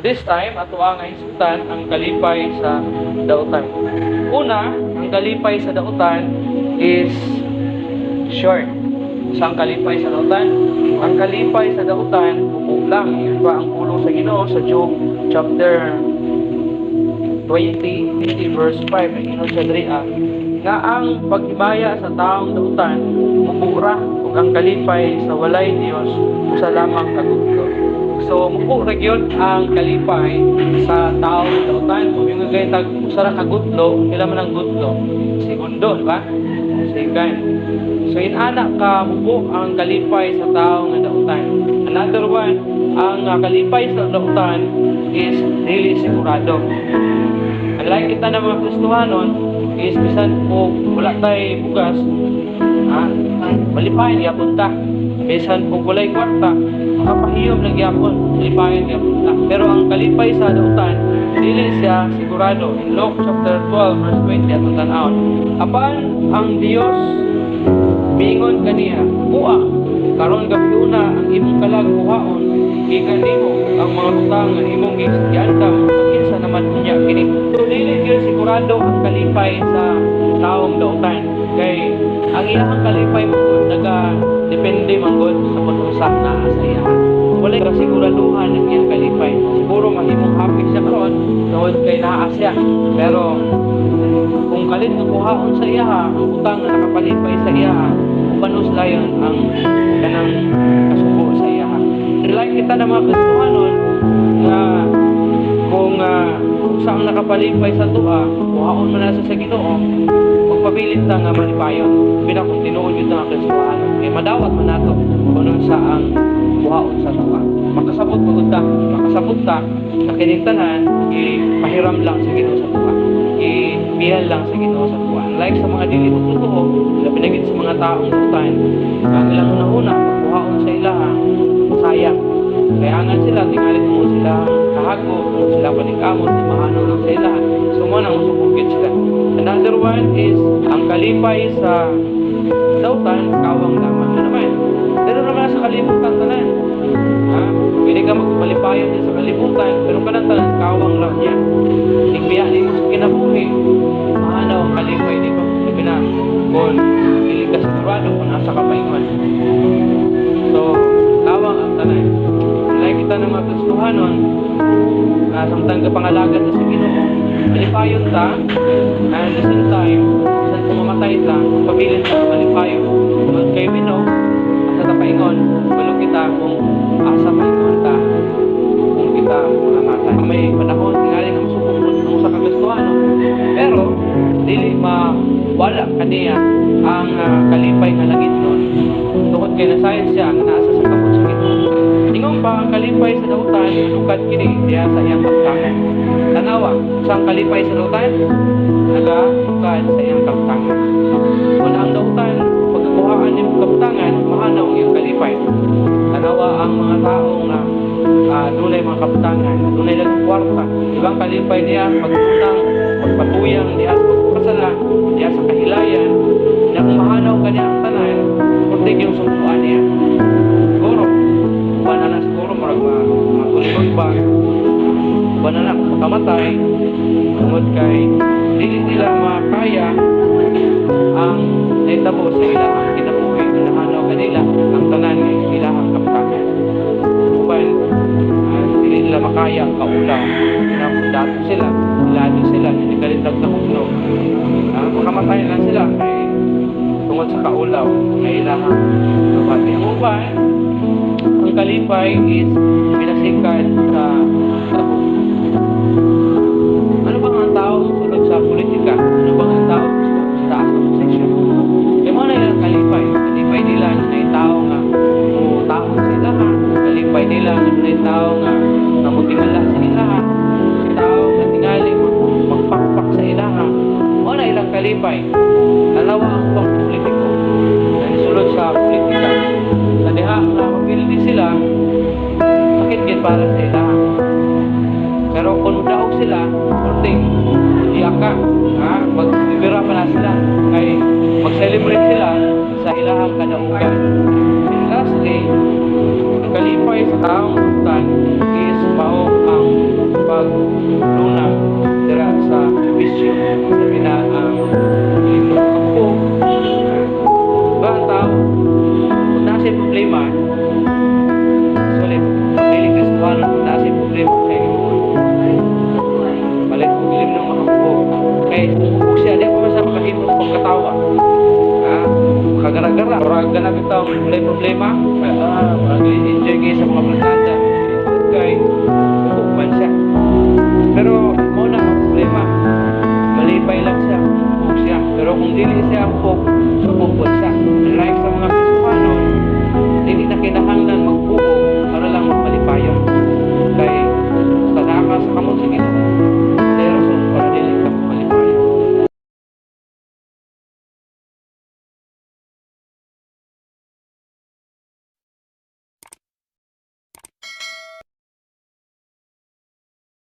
This time, ato ang hisgutan ang kalipay sa dautan. Una, ang kalipay sa dautan is short. Sa ang kalipay sa dautan? Ang kalipay sa dautan, mubo lang. Yun ba ang pulong sa Ginoo sa Job chapter 20, 20 verse 5, ang ingon siya diri nga ang paghimaya sa taong dautan mubo ra, ug ang kalipay sa walay Dios usa lamang ka gugto. So mubo ra gyud ang kalipay sa taong dautan. Kung yung gay tag usa ra ka gutlo, pila man ang gutlo? Segundo, di ba? Second. So inana ka mubo ang kalipay sa taong nga dautan. Another one, ang kalipay sa dautan is dili sigurado. Unlike kita na mga Kristohanon is bisan po wala tay bugas, malipayon gyapon ta. Bisan po walay kwarta, makapahiyom lang gyapon, malipayon gyapon ta. Pero ang kalipay sa dautan, dili siya sigurado. In Luke chapter 12 verse 20, atong tan-awon. Apan ang Dios miingon kaniya, "Buang, karon gabiuna ang imong kalag kuhaon gikan nimo, ang mga butang nga imong giandam, kinsa naman unya kini?" So dili gyud sigurado ang kalipay sa taong dautan kay ang iyang kalipay man gud naga depende man gud sa kung unsa naa sa iya. Walay kasiguraduhan ang iyang kalipay. Siguro mahimong happy siya karon tungod kay naa siya, pero kung kalit nga kuhaon sa iyaha ang butang nga nakapalipay sa iyaha, upanos layon ang kanang kasubo sa iyaha. Unlike kita na mga Kristohanon nga kung sa ang nakapalipay sa atoa kuhaon man na sa Ginoo, magpabilin ta nga malipayon, labi na kung tinuod yun nga Kristohanon, kay madawat man nato kung sa ang kuhaon sa atoa. Makasabot magud ta, makasabot ta na kining tanan ipahiram lang sa Ginoo sa atoa, ipiyal lang sa Ginoo sa atoa. Unlike sa mga dili totoo, labi na gid sa mga taong dautan, ang ilang una-una kuhaon sa ilaha, sayang. Kaya angan sila, tingali tungod sila kahago, tungod sila paningkamot, mahanaw lang sa ilaha. So mo nang musukugit sila. Another one is ang kalipay sa dautan, kawang lamang na naman. Pero naman sa kalibutan tanan. Ha? Pwede ka magmalipayon din sa kalibutan, pero kanang tanan kawang lang niya. Tigbiya nimo sa kinabuhi, mahanaw ang kalipay di ba? Labi na kung dili ka sigurado kung asa ka paingon. So, kawang ang tanan. Like kita ng mga Kristohanon, samtang kapangalagad na sa Ginoo, malipayon ta, and at the same time, sa kung mamatay ta, pabilin ta malipayon. Tungod kay we know, asa ta paingon, balo kita kung asa paingon ta, kung kita mamatay. May panahon, tingali nga masubok ang usa ka Kristohano, pero dili mawala kaniya ang kalipay nga langit nun. Tungod kay nasayod siya nga naa sa kamot sa Ginoo. Ingon pa, ang kalipay sa dautan, lukad kini diha sa iyang kaptangan. Tanawa, sa ang kalipay sa dautan, nagalukad sa iyang kaptangan. Kung ang dautan, pagkakuhaan ng kaptangan, mahanaw ang iyang kalipay. Tanawa ang mga tao nga dunay mga kaptangan, dunay lang kwarta. Ibang kalipay niya, pagtutang, pagpatuyang, diha sa pagpasala, diha sa kahilayan, na kung mahanaw kaniya ang tanan, kurtig yung sumpuan niya. Siguro, uban na na siguro, murag matulog ba, uban na na, makamatay, tungod kay dili nila makaya ang nahitabo sa ilang kinabuhi, nahanaw kanila ang tanan nga ilahang kaptangan. Uban, dili nila makaya ang kaulaw. Dato sila, ilado sila, hindi kalitag na hugno. Makamatay na sila kay tungod sa kaulaw nga ilahang nabati. Ang uban, ang kalipay is pinasikat sa tao. Ano bang ang tao sulod sa politika? Ano bang ang tao gusto sa taas ng posisyon? Kaya mo na ilang kalipay. Kalipay nila na may tao nga mutahon sa ilaha. Kalipay nila na may tao nga namutingala sa ilaha. Tao nga tingali magpakpak sa ilaha. Mo na ilang kalipay. Tanawa ang pang politiko na nisulod sa politika. Sa diha nga mapildi sila, sakit gid para sa ilaha. Pero kung daog sila, kunting iyak ka, ha? Magbibira pa na sila. Kay mag-celebrate sila sa ilahang kadaugan. And lastly, ang kalipay sa taong dautan is mao ang Paglunang dira sa bisyo. Sabi na ang ilimnon makapukog. Ba ang tao, kung nasa problema, sorry, dili Kristohano, kung nasa problema siya himuon, palit og ilimnon makapukog. Kay kung siya, di pa man siya makahimo og pagkatawa. Ah, kagara-gara. Murag ganap bitaw walay problema. Ah, murag enjoy kayo sa mga barkada. Kay pugok man siya. Pero mao na ang problema. Malipay lang siya, pugok siya. Pero kung dili siya pugok, supok po siya. Like